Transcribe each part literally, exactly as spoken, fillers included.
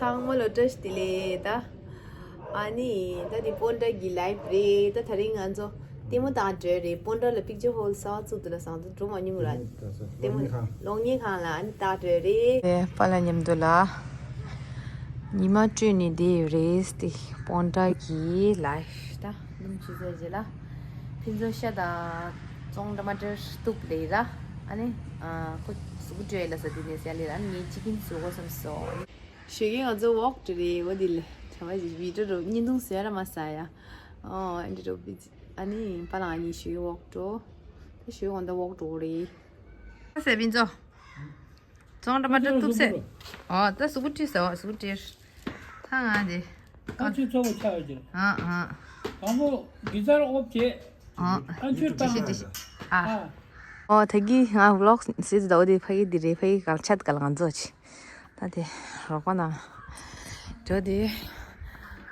ཚང་མ་ལ་བཀྲ་ཤིས་བདེ་ལེགས་ད། ཨ་ནི་ད་དེ་སྤོན་ཊ་གི་ལའིབ་རེད། ད་དེ་རིང་ང་ཚོ་ལྟད་མོ་ལྟ་འགྲོ་རེད། སྤོན་ཊ་ལ་པིག་ཅར་ཧོལ་གསར་པ་བཙུགས་འདུག་ལ། སང་ཚོ་འགྲོ་མ་མྱོང་ར། ལྟད་མོ་གློག་བརྙན་ཁང་ལ་ཨ་ནི་ལྟ་འགྲོ་རེད། ཨེ། པཱ་ལགས་མཉམ་དུ་ལ་ཉི་མ་སྤྲོས་ནས་བསྡད་ཡོད་རེད། དེ་སྤོན་ཊ་གི་ལའིབ་ད་ནུམ་ཆུ་ཚོད་རྗེས་ལ་ཕུན་ཚོགས་ཤ་དང་བཙོང་ཊ་མ་ཊར་གཏུབ་ལེ་ར། ཨ་ནི་ཨ་ཁོ་གཟུགས་པོ་སྤྲོས་ལ་ས་དེ་ནས་ཟ་ལེ་ར། ཨ་ནི་ངས་ཅི་ཀིན་བཟོ་དགོས་བསམ་སོང་། ཞོགས་ཀས་ང་ཚོ་ཝོག་འགྲོ་རེད། འོ་དེ་ལ་དྲ་བ་ཞིག་བི་ཌི་ཡོ་རུ་བརྙན་ཐུང་བཟོས་ར་མ་ཟ་ཡ། ཨོ་ཨ་འདྲ་རུ་བི་ཛི། ཨ་ནི་པཱ་ལགས་ང་གཉིས་ཞོགས་ཀས་ཝོག་འགྲོ། ད་ཞོགས་ཀས་ང་ཚོ་ཝོག་འགྲོ་གི་རེད། ད་ཟས་ཕུན་ཚོགས། བཙོང་ཊ་མ་ཊར་གཏུབ་ཟས། ཨོ་ད་གཟུགས་པོ་སྤྲོས་ཟ་བ། གཟུགས་པོ་སྤྲོས། ད་ང་དེ་ཨ་ཆུ་ཚ་བོ་ཆགས་ཡོད་ཀྱི་རེད། ཨ་ཨ། དང་པོ་གི་ཚར་ཨོབ་བྱེད། ཨ་ཨ་ཆུ་བཏང་། ཨ། ཨོ་ད་གི་ང་ཝི་ལོག་ཟེར་དུས་ད་འོ་དེ་ཕ་གི་དེ་རེད། ཕ་གི་གང་ཆད་ག་ལ་ང་ཚོ་ཆི། ད་དེ་རོགས་པ་ན་འགྲོ་དེ།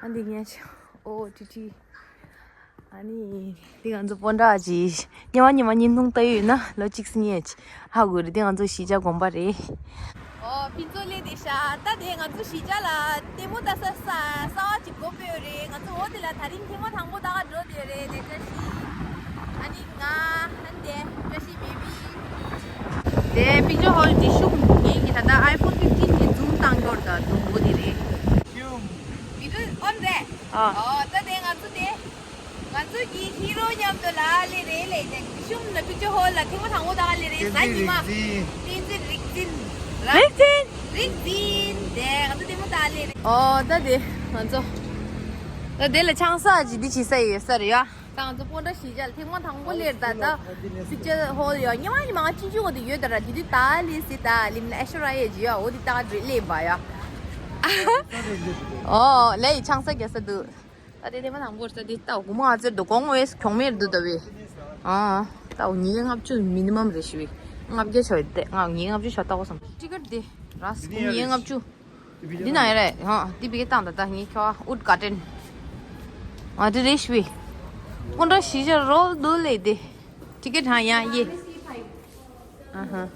ཨ་འདི་ངས་ཆི། ཨོ་ཊི་ཊི། ཨ་ནི་དེ་ང་ཚོ་སྤོན་ཊ་ཅི་ཉི་མ་ཉི་མ་བརྙན་ཐུང་ལྟ་ཡོད་ན་ལོ་གཅིག་སྲིད་ཉེ་ཆི་ཧ་གོ་རེད། དེ་ང་ཚོ་གཞིས་ཆགས་དགོན་པ་རེད། ཨོ་ཕུན་ཚོགས་སླེབས་བསྡད་ཤག་ད་དེ་ང་ཚོ་གཞིས་ཆགས་ལ་ལྟད་མོ་ལྟ་ས་ས་གསར་པ་ཅིག་དགོས་པོ་རེད། ང་ཚོ་འོ་དེ་ལ་དེ་རིང་ཐེངས་མ་དང་པོ་ལྟ་ག་འགྲོ་བསྡད་རེད། དེ་བཀྲ་ཤིས། ཨ་ནི་ང་ཨ་ནི་དེ་བཀྲ་ཤིས་བེ་བི། དེ་པིག་ཅར་ཧོལ་འདི་ཤུགས་ངེས་ཀྱི་ད་ལྟ་ཨའི་ཕོན་ཕིབ་ཊིན་གྱི་ཛུམ་བཏང་འགྲོ་ད་ཛུམ་འོ་དེ་རེད། བི་ཌི་ཡོ་ཨོན་རེད། ཨ། ཨོ་ད་དེ་ང་ཚོ་དེ། ང་ཚོ་གི་ཧི་རོ་མཉམ་དུ་ལ་ལེ་རེ་ལེ་དེ་ཤུམ་ན་པིག་ཅར་ཧོལ་ལ་ཐེངས་མ་དང་པོ་ད་ལེ་རེ་ཟ་ཉི་མ། བསྟན་འཛིན་རིག་འཛིན། རིག་འཛིན། རིག་འཛིན། དེ་ང་ཚོ་ཐེངས་མ་ད་ལེ་རེ། ཨོ་ད་དེ་ང་ཚོ་ད་དེ་ལ་ཆང་ས་ཅི་འདི་ཅི་ས་ཡོད་ས་རེད་ཡ། ད་ང་ཚོ་སྤོན་ཊ་གཞིས་ཆགས་ལ་ཐེངས་མ་དང་པོ་ལེ་རེ་ད་ད་པིག་ཅར་ཧོལ་ཡ་ཉི་མ་ཉི་མ་ཅི་ཅི་འོ་དེ་ཡོད་ད་ར། དེ་དུས་ད་ལེ་སི་ད་ལིམ་ལ་ཨེ་ཤོ་ར་ཡ་ཇི་ཡ་འོ་དེ་ད་རེ་ལེ་བ་ཡ། ཨོ་ལེ་ཡི་ཆང་ས་རྒྱ་ས་འདུག་ད་དེ་དེ་མ་དང་པོར་ས་དེ་ལྟ་དགོང་མོ་ང་ཚོའི་དོ་དགོང་མོའི་གྱོང་མེར་འདུག་ད་བས། ཨ། ལྟ་ཉིས་བརྒྱ་ལྔ་བཅུ་མི་ནི་མམ་རེ་ཞུ་བས། ལྔ་བརྒྱ་ཆོག་དེ་ང་ཉིས་བརྒྱ་ལྔ་བཅུ་ཆོག་ལྟ་གོ་སམ། ཊི་ཀེ་ཊི་དེ་ར་སི་ཉིས་བརྒྱ་ལྔ་བཅུ། འདི་ན་ཡ་རེད་ཧ། འདི་བི་གེ་བཏང་ད་ད་ངས་ཁྱོ་ཨུད་ག་ཏྲེན། ང་དེ་རེ་ཞུ་བས། སྤོན་ཊ་གཞིས་ཆགས་རོལ་འདུག་ལེ་དེ། ཊི་ཀེ་ཊི་ཧ་ཡ་ཡེ། ཨ་ཧ།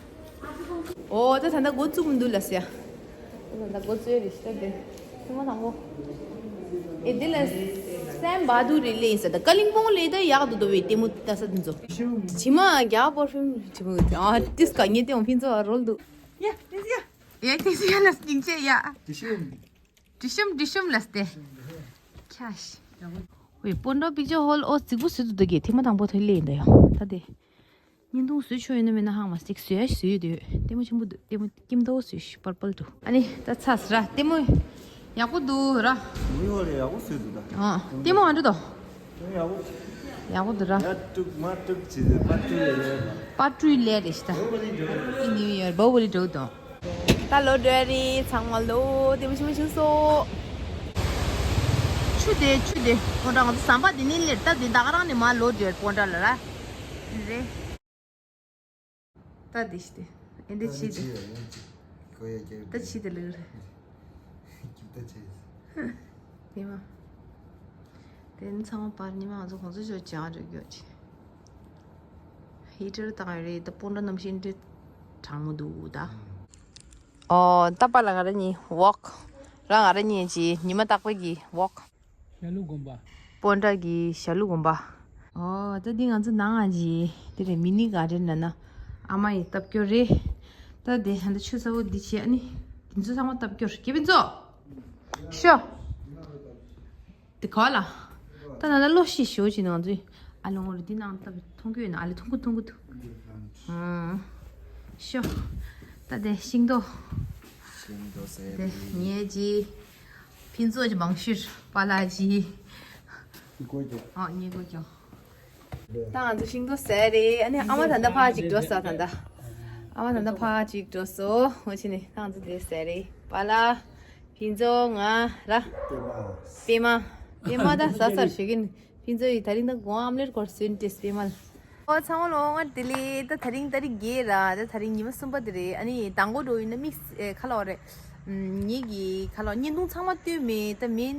ཨོ་ད་ད་ལྟ་འགོ་བཙུགས་མི་འདུག་ལ་ཟེར། ད་ལྟ་འགོ་བཙུགས་རེད་ཤི་ད་དེ། ཐེངས་མ་དང་པོ། ཨེ་དེ་ལ་སེམ་བ་དུ་རེད་ལེ་ཟེར་ད་ཀ་ལིང་པོང་ལེ་ད་ཡག་འདུག་ད་བས་ལྟད་མོ་ལྟ་ས་དེ་ཚོ། ཇི་མ་རྒྱ་པར་ཕིའུམ་ཇི་མ་ཨ་ཏིས་ཀ་ངེ་ཏེ་འོང་ཕིན་ཚོ་རོལ་འདུག་ཡ་ཏིས་ཡ། ཡ་ཏིས་ཡ་ལ་སྙིང་རྗེ་ཡ། དྲི་ཞིམ། དྲི་ཞིམ་དྲི་ཞིམ་ལ་སྟེ། ཁྱ་ཤི། ཝེ་སྤོན་ཊ་པིག་ཅར་ཧོལ་ཨོ་རྫིག་པོ་བཟོས་འདུག་ད་གི་ཐེངས་མ་དང་པོ་ཐོན་ལེ་ཡིན་ད་ཡ། ད་དེ། བརྙན་ཐུང་བཟོས་ཆོག་ཡོད་ན་མེད་ན་ཧང་མ་སྟེག་བཟོས་ཡ་བཟོས་ཡོད་དེ་ཡོད། ལྟད་མོ་ཆེན་པོ་འདུག་ལྟད་མོ་སྐྱིད་མདོག་བཟོས་ཤི་པར་པལ་འདུག་ཨ་ནི་ད་ཚ་སི་ར་ལྟད་མོ་ཡག་པོ་འདུག་ར། མི་ཧོ་ལེ་ཡག་པོ་བཟོས་འདུག་ད། ཨ་ལྟད་མོ་ཨ་འདྲ་དོ། ལྟད་མོ་ཡག་པོ། ཡག་པོ་འདུག་ར། ཡ་དཀྲུག་མ་དཀྲུག་བྱས་ཏེ་པ་དཀྲུག་ལེ་ལེ་ར། པ་དཀྲུག་ལེ་རེ་ཤི་ད། ཧེ་པི་ནིའུ་ཡར་བོ་བོ་ལི་འགྲོ་དང་། ད་ལོ་འགྲོ་རེད་ཚང་མ་ལོ་དེ་མ་ཆུ་མ་ཆུ་སོ། ཆུ་དེ་ཆུ་དེ་ཁོ་རང་ཚོ་ཟམ་པ་དེ་ནི་ལེར་ད་དེ་ད་ག་རང་ནས་མ་ལོ་འགྲོ་སྤོན་ཊ་ལ་ར། རེད། ད་དེ་ཤི་དེ་ཨེ་འདི་ཆི་དེ། ད་ཆི་དེ་ལེར། དེ་མ། དེ་ནི་ཚང་མ་པར་ཉི་མ་ང་ཚོ་གོང་ཚོ་ཞོ་ཅང་རེ་གྱོ་ཆེ། ཧི་ཊར་བཏང་ཡོད་རེད་ད་སྤོན་ཊ་གནམ་ཤིང་འདི་གྲང་མོ་འདུག་ད། ཨོ་ད་པཱ་ལགས་ང་རང་གཉིས་ཝོག་རང་ང་རང་གཉིས་ཀྱི་ཉི་མ་རྟག་པའི་གི་ཝོག་ཞྭ་ལུ་དགོན་པ། སྤོན་ཊ་གི་ཞྭ་ལུ་དགོན་པ། ཨོ་ད་འདི་ང་ཚོ་ནང་ང་ཅི་དེ་རེད་མི་ནི་གར་ཌེན་ན་ན་ཨ་མ་ཡི་ལྟ་སྐྱོར་རེད། ད་དེ་ཧ་འདི་ཆུ་ཚ་བོ་འདི་བྱས་ཨ་ནི་འདི་ཚོ་ཚང་མ་ལྟ་སྐྱོར་སྐྱེ་བིན་ཚོ། ཤོ། དེ་ག་ལ། ད་ན་ན་ལོ་ཤི་ཤོ་ཅི་ནང་ཚུལ། ཨ་ལོ་ངོ་རེ་འདི་ནང་ལྟ་བུ་མཐོང་གི་ཡོད་ན་ཨ་ལེ་མཐོང་གི་མཐོང་གི་འདུག་ཨང་། ཤོ། ད་དེ་ཤིང་ཏོག་ཤིང་ཏོག་ཟེར་དེ་ངའི་ཅི། ཕིན་ཚོགས་ཀྱི་མང་ཤོས་པཱ་ལགས་ཀྱི། ཨོ་ཀོ་ཀྱོ། ཨོ་ངའི་ཀོ་ཀྱོ། ད་ང་ཚོ་ཤིང་ཏོག་ཟ་རེད། ཨ་ནི་ཨ་མ་ད་ལྟ་ཕར་ཅིག་འགྲོ་ས་ད་ལྟ། ཨ་མ་ད་ལྟ་ཕར་ཅིག་འགྲོ་སོང་། འོ་ཕྱི་ནས་ད་ང་ཚོ་དེ་ཟ་རེད། པཱ་ལགས། ཕིན་ཚོགས་ང་ར། པད་མ། པད་མ། པད་མ་ད་ཟ་ཚར་ཞུ་གིན། ཕིན་ཚོགས་ཡི་ད་རིང་ད་གོང་ཨམ་ལེར་སྐོར་སུན་ཏེ་པད་མ། ཨོ་ཚང་མ་ལོ་ང་དེ་ལས་ད་ད་རིང་ད་རིང་རྒྱས་ར་ད་ད་རིང་ཉི་མ་གསུམ་པ་དེ་རེད། ཨ་ནི་དང་པོ་འགྲོ་ཡིན་ན་དམིགས་ཁ་ལོ་རེད། ངེད་ཀྱི་ཁ་ལོ་བརྙན་ཐུང་ཚང་མ་བཏོན་མེད་ད་མེད།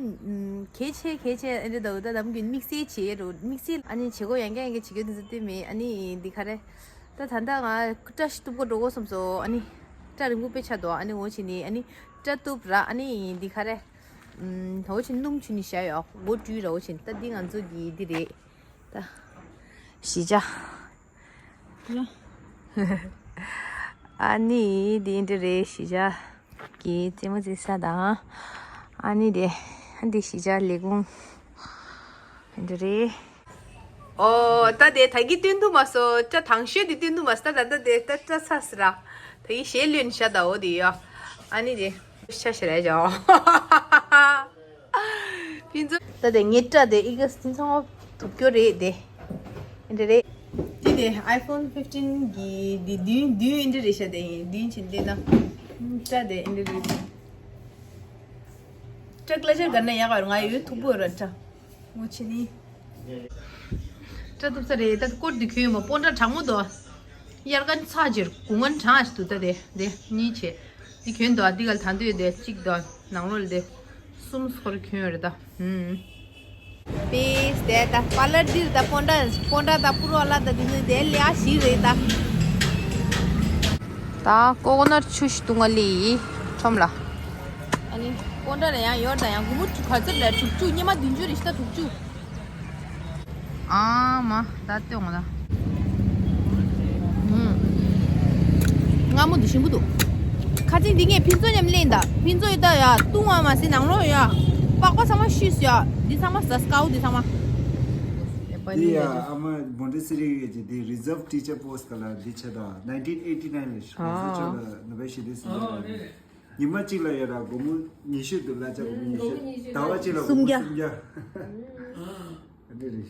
གལ་ཆེ་གལ་ཆེ་ཨེ་འདྲ་ད་ད་དམ་གྱི་དམིགས་བསལ་བྱེད་རོ་དམིགས་བསལ་ཨ་ནི་བྱེད་སྒོ་ཡང་བསྐྱར་ཡང་བསྐྱར་བྱེད་རྒྱུ་དེ་ཚོ་བཏོན་མེད། ཨ་ནི་འདི་ག་རེ་ད་ད་ལྟ་ང་བཀྲ་ཤིས་སྟུག་པོ་འགྲོ་དགོས་བསམ་སོང་། ཨ་ནི་སྐྲ་རིང་པོ་དཔེ་ཆ་འདུག་ཨ་ནི་འོ་བྱས་ནི་ཨ་ནི། སྐྲ་གཏུབ་ར། ཨ་ནི་འདི་ག་རེ། ཨམ། ད་འོ་ཆེན་སྣུམ་ཆུ་ནི་བཞག་ཡོད། འོ་བཀྲུས་ར། འོ་ཆེན་ད་འདི་ང་ཚོ་གི་འདི་རེད། ད་གཞིས་ཆགས། ཨ་ནི་འདི་འདི་རེད། གཞིས་ཆགས་ཀྱི་རྩེད་མོ་རྩེ་ས་དང་། ཨ་ནི་དེ་འདི་གཞིས་ཆགས་ལས་ཁུངས་འདི་རེད། ཨོ། ད་དེ་ད་གི་སྟོན་དུ་མ་སོ། སྐྲ་དང་ཤོས་དེ་སྟོན་དུ་མ་སོ། ད་ད་ད་དེ་ད་སྐྲ་ཚ་སི་ར། ད་གི་ཞེ་ལོན་ཤ་ད་འོ་དེ་ཡོ། ཨ་ནི་དེ་ཤ་ཤ་ར་ཡོ། ཕིན་ཙུ། ད་དེ་ངའི་སྐྲ་དེ་ཨི་ག་སི་ཚང་མ་ཐུག་གྱོ་རེད་དེ། འདི་རེད། འདི་དེ་iPhone fifteen གི་འདི་བདུན་བདུན་འདི་རེད་ཤ་དེ་ཡིན། བདུན་ཕྱིན་དེ་ན་སྐྲ་དེ་འདི་རེད། སྐྲ་གླ་ཆ་ག་ན་ཡག་ག་ང་ཡོད་ཐུག་པོ་ར་སྐྲ། མོ་ཆེ་ནི། སྐྲ་གཏུབ་ས་རེད། ད་སྐོར་འདི་གྱོན་ཡོད་མ། སྤོན་ཊ་གྲང་མོ་འདུག་དབྱར་ཁ་ཚ་ཅིག་དགུན་ཁ་གྲང་ཞིག་འདུག་ད་དེ་དེ་གཉིས་བྱས། འདི་གྱོན་འདུག་འདི་ག་ལ་ད་འདོད་དེ་གཅིག་འདུག་ནང་ལོགས་ལ་དེ་གསུམ་སྐོར་གྱོན་ཡོད་རེད་ད། ཧུམ། པིས་དེ་ད་པ་ལར་འདིར་ད་སྤོན་ཊ་སྤོན་ཊ་ད་པུ་རོ་ལ་ད་འདི་ནི་དེ་ལེ་ཨ་ཞིག་རེད་ད། ད་ཀོ་ཀོ་ནཊ་ཆུ་ཞིག་བཏུང་བ་ལི་ཁྲོམ་ལ། ཨ་ནི་སྤོན་ཊ་ལ་ཡང་ཡོད་ད། ཡང་སྒོར་མོ་ག་ཚོད་ལ་དྲུག་ཅུ། སྙེ་མ་བདུན་ཅུ་རེད་ཤ་ད་དྲུག་ཅུ། ཨ་མ་ད་ལྟོས་ང་ད། ཧུམ། མངར་མོ་འདུག་ཞིམ་པོ་འདུག་ཁ་ཅིག་འདི་ངས་ཕིན་ཙོ་མཉམ་ལེན་ད། ཕིན་ཙོ་ཡི་ད་ཡ་བཏུང་བ་མ་ཟིན་ནང་ལོགས་ཡ། པགས་པ་ཚང་མ་བཤུས་སོ་ཡ། འདི་ཚང་མ་ཟ་སྐའོ་འདི་ཚང་མ། འདི་ཡ་ཨ་མ་མོན་ཊེ་སི་རི་གི་འདི་རི་ཛརབ་ཊི་ཅར་པོ་སི་ཊི་ག་ལ་འདི་ཆེ་ད། nineteen eighty nine ལ་ཤི་ཨ་ཟེར་ཆོག་ལ་ནུ་བེ་ཤི་དེ་སི་ཉི་མ་གཅིག་ལ་ཡོད་ར། སྒོར་མོ་ཉི་ཤུ་འདུག་གླ་ཆ་སྒོར་མོ་ཉི་ཤུ། ཟླ་བ་གཅིག་ལ་སྒོར་མོ་སུམ་བརྒྱ། སུམ་བརྒྱ། ཨ་འདི་རེད།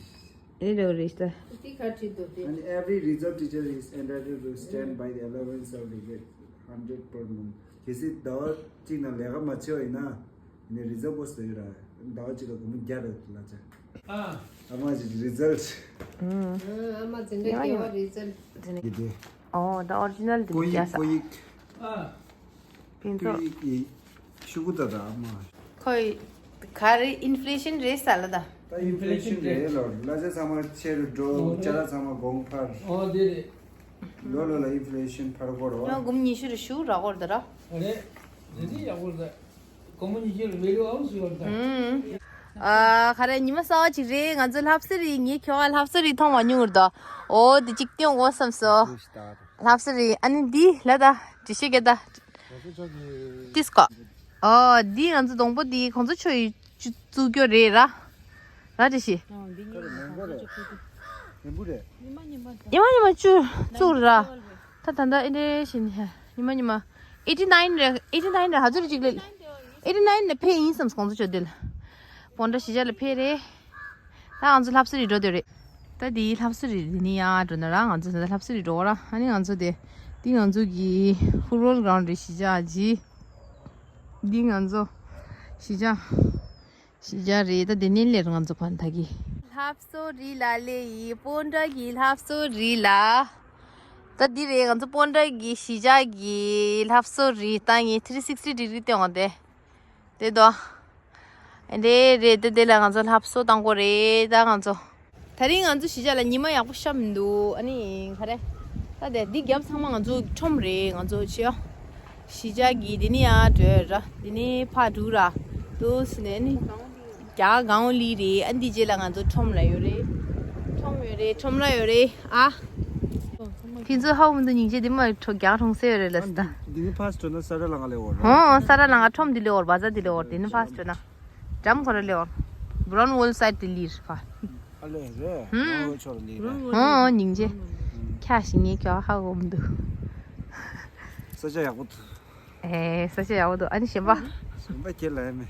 རེད་རེད་རེད་ད། དེ་ག་ཁྲིད་དོ་དེ། And every reserve teacher is entitled to stand by the allowance of rupees hundred per month. གལ་སྲིད་ཟླ་བ་གཅིག་ནང་ལས་ཀ་མ་བྱས་པ་ཡིན་ན། ནི་རི་ཛརབ་པོ་སི་ཊི་ཡོད་ར། ཟླ་བ་གཅིག་ལ་སྒོར་མོ་བརྒྱ་རེད་ལ་ཆ། ཨ་མ་ཅིག་རི་ཛལ་ཊི། ཨ་མ་ཛིན་གྲྭ་རྒྱལ་བ་རི་ཛལ་ཊི། ཡི་དེ། ཨོ་ད་ཨོ་རི་ཇི་ནལ་དེ་ཀོ་ཡིག་རྒྱ་ས། ཀོ་ཡིག་ཕིན་ཀོ་ཚོ། ཡིག་གི་ཤུ་གུ་ད་ད་ཨ་མ། ཁོའི་ག་རེ་ཨིན་ཕི་ལེ་ཤན་རེད་ས་ལ་ད། ད་ཨིན་ཕི་ལེ་ཤན་རེད་ལ། གླ་ཆ་ཚང་མ་ཆེ་རུ་འགྲོ། ཨོ་ཅ་ལག་ཚང་མ་གོང་འཕར། ཨོ་དེ་རེད། ལོ་ལོ་ལ་ཨིན་ཕི་ལེ་ཤན་འཕར་གོ་རོ། ཡང་སྒོར་མོ་ཉི་ཤུ་རེ་ཞུ་ར་གོ་ར་ད་ར། རེད། རེད་དེ་ཡག་པོ་རེད། སྒོར་མོ་ཉི་ཤུ་རེ་བེ་རུ་ཨའུ་སུ་ཡོད་རེད་ད། ཨ་ག་རེ་ཉི་མ་གསར་བ་ཅིག་རེད། ང་ཚོ་ལྷ་བསིལ་རི་ངའི་ཁྱོ་ག་ལྷ་བསིལ་རི་མཐོང་མ་མྱོང་ར་ད། འོ་དེ་གཅིག་སྟོན་དགོས་བསམ་སོ། ལྷ་བསིལ་རི་ཨ་ནི་འདི་ལ་ད་ཇི་ཤེས་ཀྱི་ད། ཏིས་ཀོ། ཨོ་འདི་ང་ཚོ་སྡོང་པོ་འདི་ཁོང་ཚོ་ཆོས་ཡི་བཙུགས་རྒྱུ་རེད་ར། ར་དེ་ཤི། ཨོ་འདི་ཉིན་མོ་གང་ཚོ་ཆོས་ཕུད་ཀྱི། ཉི་མ་ཉི་མ་ད། ཉི་མ་ཉི་མ་བཅུ་བཙུགས་ར། ད་ད་ད་ཨེ་འདྲ་ཤི་ནི་ཧ། ཉི་མ་ཉི་མ། ཨེ་ཊི་ནའིན་རེད། ཨེ་ཊི་ནའིན་རེད། ཧ་ཚོད་རེ་གཅིག་ལས། ཨེ་ཊི་ནའིན་ལ་ཕེབས་ཡིན་བསམ་ཁོང་ཚོ་ཆོས་དེ་ལ། སྤོན་ཊ་གཞིས་ཆགས་ལ་ཕེབས་རེད། ད་ང་ཚོ་ལྷ་བསིལ་རི་འགྲོ་འདོད་རེད། ད་དེའི་ལྷ་བསིལ་རི་འདི་ནི་ཡང་འགྲོ་ན་ར། ང་ཚོ་ད་ལྷ་བསིལ་རི་འགྲོ་ར། ཨ་ནི་ང་ཚོ་དེ། འདི་ང་ཚོ་གི་ཕུཊ་བོལ་གྷ་རའུན་ཌི་རེད། གཞིས་ཆགས་ཀྱི། འདི་ང་ཚོ་གཞིས་ཆགས། གཞིས་ཆགས་རེད། ད་དེ་ནས་སླེབས་ང་ཚོ་ཕ་ད་གི། ལྷ་བསིལ་རི་ལ་སླེབས་ཡིན། སྤོན་ཊ་གི་ལྷ་བསིལ་རི་ལ། ད་འདི་རེད། ང་ཚོ་སྤོན་ཊ་གི་གཞིས་ཆགས་ཀྱི་ལྷ་བསིལ་རི། ད་ངས་ཐི་རི་སིག་སི་ཊི་ཌི་གྷི་རི་སྟོན་འོང་དེ། དེ་དོ། རེད་རེད། དེ་དེ་ལ་ང་ཚོ་ལྷ་བསིལ་བཏང་གོ་རེད་ད་ང་ཚོ། ད་རིང་ང་ཚོ་གཞིས་ཆགས་ལ་ཉི་མ་ཡག་པོ་ཤར་མི་འདུག་ཨ་ནི་ག་རེ། ད་དེ་འདི་རྒྱབ་ཚང་མ་ང་ཚོ་ཁྲོམ་རེད། ང་ཚོ་ཆེ་ཡ། གཞིས་ཆགས་ཀྱི་དེ་ནི་ཡང་བྲོས་ར། དེ་ནི་ཕ་འགྲོ་ར། དུ་སི་ནས་ནི། རྒྱ་གང་ལི་རེད། ཨ་འདི་རྗེས་ལ་ང་ཚོ་ཁྲོམ་ལ་ཡོད་རེད། ཁྲོམ་ཡོད་རེད། ཁྲོམ་ལ་ཡོད་རེད་ཨ། ཕིན་ཚོ་ཧའོ་མི་འདུག་སྙིང་རྗེ། འདི་མ་ཁྲོ་རྒྱ་གྲོང་གསེབ་ཡོད་རེད་ལ་སི་ད། འདི་ནི་ཕ་སི་ཊི་ན་ས་ར་ལ་ང་ལས་འོར། ཧོ་ས་ར་ལ་ང་ཁྲོམ་འདི་ལས་འོར། བ་ཛ་འདི་ལས་འོར། འདི་ནི་ཕ་སི་ཊི་ན། འགྲམ་ཁོ་ར་ལེའོར། བྷ་རོན་ཝེལ་སའིཌ་དེ་ལིར་ཕ། ཨ་ལེ་རེད། ཧུམ། ཨོ་ཆོར་ལི་རེད། ཧོ་སྙིང་རྗེ། ཁྱ་ཞིག་ངས་ཁྱོ་ཧ་གོ་མི་འདུག་ས་ཆ་ཡག་པོ་འདུག་ཨེ་ས་ཆ་ཡག་པོ་འདུག་ཨ་ནི་གཞན་པ། གཞན་པ་ཁྱེད་ལ་ཡ་མེ།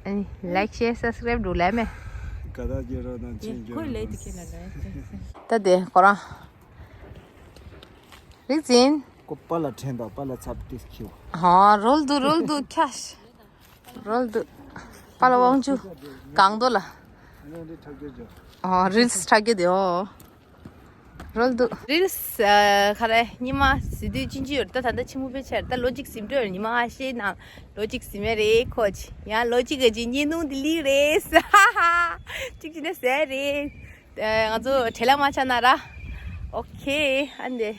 ཨ་ནི་ལའིག་ཤེར་སབ་སི་ཀ་རའིབ་འགྲོ་ལ་ཡ་མེ། ག་ད་རྒྱལ་རོགས་དང་ཆེན་ཇོ་ཁོས་ལས་དེ་ཁྱེད་ལ་ལ་ཡ། ད་དེ་ཁོ་རང་། རིག་འཛིན། ཁོ་པ་ལ་ཕྲན་དང་པ་ལ་ཚབ་ཏིས་ཁྱིའོ། ཧ་རོལ་འདུག་རོལ་འདུག་ཁྱ་ཤ། རོལ་འདུག་པ་ལ་དབང་ཆུ་གང་དོ་ལ། ཨ་རིལ་སི་ཁྲ་གི་དེ་ཨོ། རོལ་འདུག་རིལ་སི་ཨ་ཁ་རེ་ཉི་མ་ཟི་དུས་ཅི་ཅི་ཡོད་ད། ད་ལྟ་ཆི་མོ་ཕེ་ཆེར་ད་ལོ་གཅིག་ཟིན་འགྲོ་ཡོད། ཉི་མ་ཨ་ཤེ་ནང་ལོ་གཅིག་ཟིན་མེད་རེད། ཁོ་ཅི་ཡང་ལོ་གཅིག་གི་ཅི་ཉིན་ནུང་དི་ལི་རེད། ཧ་ཧ་གཅིག་ཅི་ན་ཟེར་རེད། ཨ་ང་ཚོ་བྲེལ་ལ་མ་ཆགས་ན་ར། ཨོ་ཁེ་ཨ་འདེ།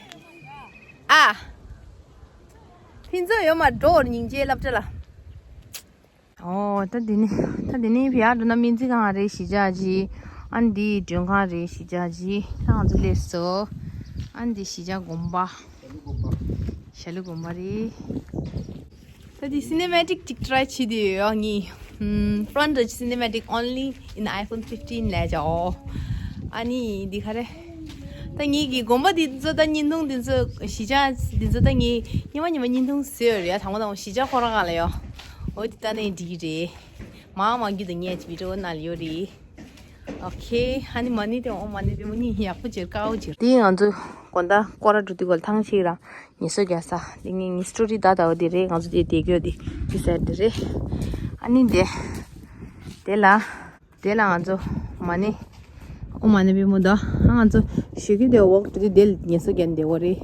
ཨ། ཕིན་ཚོ་ཡོད་མ་འགྲོ་སྙིང་རྗེ་སློབ་གྲྭ་ལ། ཨོ་ད་འདི་ནི་ད་འདི་ནི་བི་ཡར་འགྲོ་ན་སྨན་རྩིས་ཁང་རེད། གཞིས་ཆགས་ཀྱི། ཨ་ནི་འདི་མགྲོན་ཁང་རེད། གཞིས་ཆགས་ཀྱི། ད་ང་ཚོ་སླེབས་སོ། ཨ་ནི་འདི་གཞིས་ཆགས་དགོན་པ། ཞྭ་ལུ་དགོན་པ་རེད། ད་འདི་cinematic ཅིག་try བྱེད་དུ་ཡོད་ངས། ཧུམ། Front ལ་cinematic only in iPhone fifteen ལས་བྱའོ། ཨ་ནི་འདི་ག་རེ། ད་ངེད་ཀྱི་དགོན་པ་འདི་ཚོ་ད་བརྙན་ཐུང་འདི་ཚོ་གཞིས་ཆགས་འདི་ཚོ་ད་ངས་ཉི་མ་ཉི་མ་བརྙན་ཐུང་བཟོས་ཡོད་རེད་ཡ། དང་པོ་དང་པོ་གཞིས་ཆགས་ཁོ་རང་ག་ལ་ཡོད། འོ་འདི་ལྟ་ནས་འགྲིག་གི་རེད། མང་མང་རྒྱུད་དུ་ངས་video ནང་ལ་ཡོད་རེད། ཨོ་ཁེ། ཨ་ནི་མ་ཎི་དེ་འོ་མ་ཎི་པད་མོ་གཉིས་ཡག་པོ་བྱེད། དཀར་པོ་བྱེད། དེ་ང་ཚོ་དགོང་དག་སྐོར་ར་འགྲོ་དུས་སྐབས་ཐང་ཆད་རང་ངལ་གསོ་རྒྱག་ས། དེ་ངས་ངའི་story ད་ལྟ་བ་དེ་རེད། ང་ཚོ་དེ་བསྡད་ཡོད་དེ་དེ་side དེ་རེད། ཨ་ནི་དེ་དེ་ལ་དེ་ལ་ང་ཚོ་མ་ཎི་འོ་མ་ཎི་པད་མོ་ད། ཨ་ང་ཚོ་ཞོགས་ཀས་དེ་walk འགྲོ་དུས་དེ་ལ་ངལ་གསོ་རྒྱག་བསྡད་ཡོད་རེད།